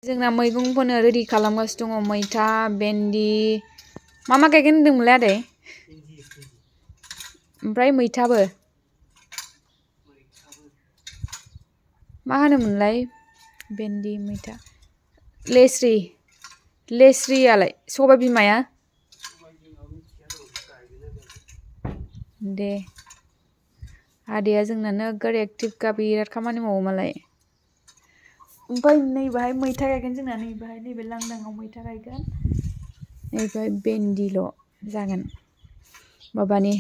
जोंना मैगंफोरनो रेडि खालामगासिनो दङ मैथा भेन्डि मा गायगोन होनदोंमोनलाय आदै ओमफ्राय मैथाबो मा होनोमोनलाय भेन्डि मैथा लेस्रियालाय सबाय बिमाया दे आदैया जोंना नोगोर एक्टिभखा बिराद खामानि मावो मालाय ओमफ्राय नैबेहाय मैथा गायगोन जोंना नैबे लांदाङाव मैथा गायगोन नैबेहाय भेन्डिल' जागोन माबानि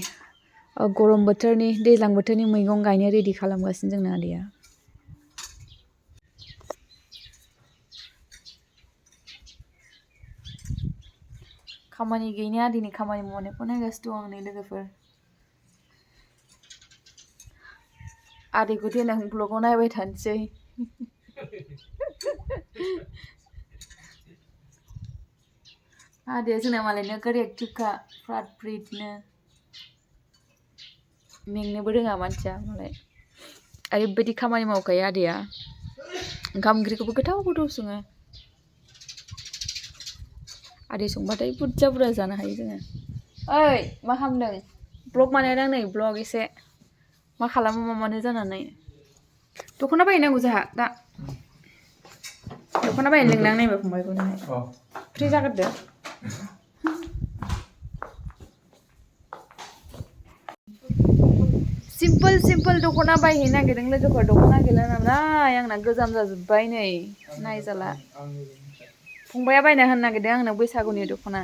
गरम बोथोरनि दैज्लां बोथोरनि मैगं गायनो रेडि खालामगासिनो जोंना आदैया खामानि गैयैनि आदैनि खामानि मावनायखौ नायगासिनो दं आंनि लोगोफोर आदैखौ देनां ब्लगाव नायबाय थानोसै आदैया जोंना मालाय नोगोर एक्टिभखा फ्रात फ्रितनो मेंनोबो रोङा मानसिया मालाय ओरैबायदि खामानि मावखायो आदैया ओंखाम ओंख्रिखौबो गोथाव सङो आदै संबाथाय बुरजा जानो हायो जोङो ओइ मा खालामदों ब्लग बानायदों नै ब्लग एसे मा खालामो मामानो जानानै दख'ना बायनांगौ जोंहा दा दख'ना बायनो लिंलां नायबा फंबायखौ नोहाय फ्रि जाग्रोदो सिम्पोल दख'ना बायहैनो नागिरदों लोगोफोर दख'ना गैला नालाय आंना गोजाम जाजोब्बाय नै नायजाला फंबाया बायना होनो नागिरदों आंनो बैसागुनि दख'ना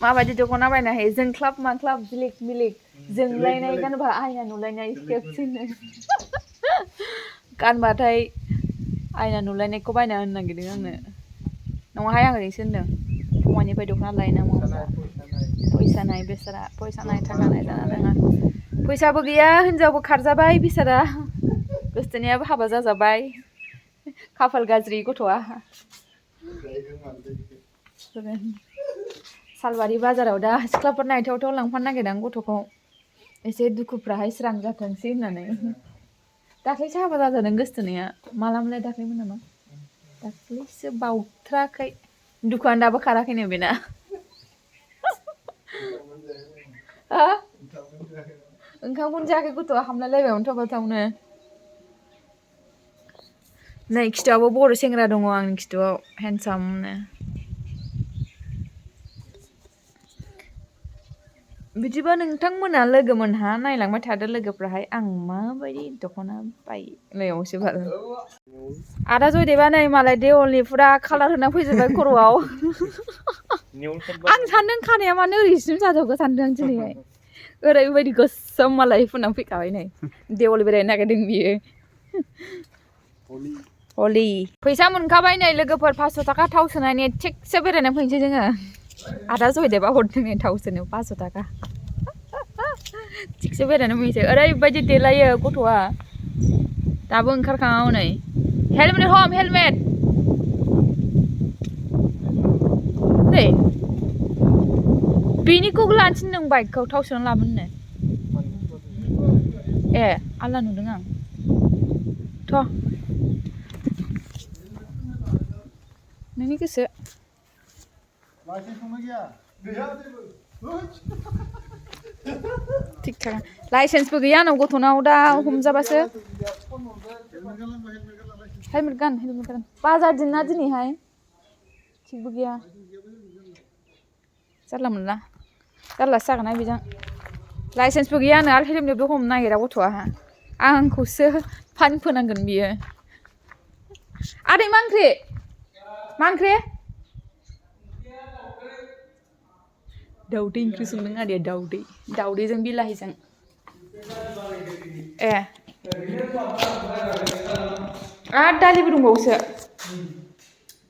माबायदि दख'ना बायना होयो जोंख्लाब माख्लाब जिलिक मिलिक जोंलायनाय गानबा आयना नुलायनाय खेबसेनो गानबाथाय आयना नुलायनायखौ बायना होनो नागिरदों आंनो नङाहाय आं ओरैसो होनदों फंबायनिफ्राय दख'ना लायनांगौ फैसा नाय बेसारा फैसा नाय थाखा नाय जाना रोङा फैसाबो गैया हिनजावबो खारजाबाय बिसारा गोसथोनायाबो हाबा जाजाबाय खाफाल गाज्रि गथ'आ सालबारि बाजाराव दा सिख्लाफोर नायथावथाव लांफानो नागिरदां गथ'खौ एसे दुखुफ्राहाय स्रां जाथोंसै होननानै दाख्लैसो हाबा जाजादों गोसथोनाया मालामोनलाय दाख्लैमोन नामा दाख्लैसो बावथ्राखै दुखुआनो दाबो खाराखैनो बेना ओंखामखौनो जायाखै गथ'आ हामलायलायबायमोन थावनो नै खिथुआवबो बर' सेंग्रा दङ आंनि खिथुआव हेन्डसामनो बिदिबा नोंथांमोना लोगोमोनहा नायलांबाय थादो लोगोफ्राहाय आं माबायदि दख'ना बायनायावसो बाल आदा जयदेबा नै मालाय देवलनि फुरा कालार होना फैजोबबाय खर'आव आं सानदों खानाया मानो ओरैसिम जाजोबखो सानदों आं दिनैहाय ओरैबायदि गोसोम मालाय फुननानै फैखाबाय नै देवल बेरायनो नागिरदों बियो हलि फैसा मोनखाबाय नै लोगोफोर 500 थाखा थाव सोनानै थिगसे बेरायना फैनोसै जोङो आदा जयदेबा हरदों नै थाव सोनो 500 थाखा थिगसे बेरायना फैनोसै ओरैबायदि देलायो गथ'आ दाबो ओंखारखाङा हनै हेलमेट नै बेनिखौ लानोसै नों बाइकखौ थाव सोना लाबोनो ए आल्ला नुदों आं थ' नोंनि गोसो थिग थाखा लाइसेन्सबो गैया आंनाव गथ'नाव दा हमजाबासो हेलमेट गान बाजार दिनना दिनैहाय थिगबो गैया जारला मोनला जारलासो जागोनहाय बेजों लाइसेन्सबो गैया आंनो आरो हेलमेटबो हमनो नागिरा गथ'आ आंखौसो फाइन फोनांगोन बियो आदै मा ओंख्रि दाउदै ओंख्रि संदों आदैया दाउदैजों बिलाहिजों ए आरो दालिबो दंबावोसो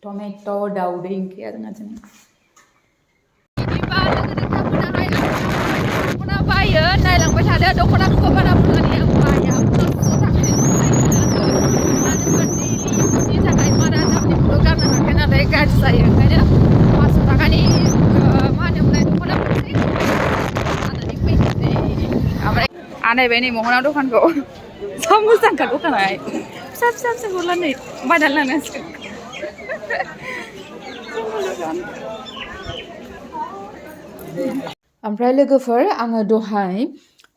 टमेट' दाउदै ओंख्रिया जोंना दिनै दख'ना बायो नायलांबाय थादो दख'नाखौबो बारा बुरजानि आं बाया 500 थाखानि थाखाय बारा दामनिखौबो गारनो हाखाया नालाय गाज्रि जायो ओंखायनो 500 थाखानि मा होनोमोनलाय दख'ना मोनसै लानानै फैनोसै ओमफ्राय आनायबाय नै महना दखानखौ जा मोजांखा दखानाहाय फिसा गरला नै बायनानै लांनांसिगोन ओमफ्राय लोगोफोर आङो दहाय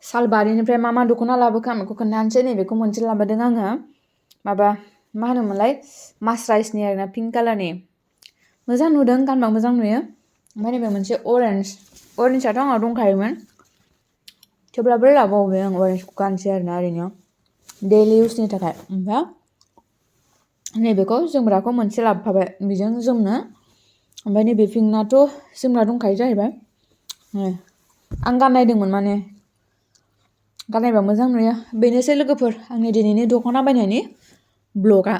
सालबारिनिफ्राय मा दख'ना लाबोखो आं बेखौ खोन्थानोसै नैबेखौ मोनसे लाबोदों आङो माबा मा होनोमोनलाय मास्राइसनि आरोना पिंक कालारनि मोजां नुदों गानबा मोजां नुयो ओमफ्राय नैबे मोनसे अरेन्जआथ' आंनाव दंखायोमोन थेवब्लाबो लाबावबाय आं अरेन्जखौ गानसै आरोना ओरैनो डेलि इउसनि थाखाय ओमफ्राय नैबेखौ जोमग्राखौ मोनसे लाबोफाबाय बेजों जोमनो ओमफ्राय नैबे पिंकनाथ' जोमग्रा दंखायो जाहैबाय आं गाननायदोंमोन माने गाननायबा मोजां नुयो बेनोसै लोगोफोर आंनि दिनैनि दख'ना बायनायनि ब्लगा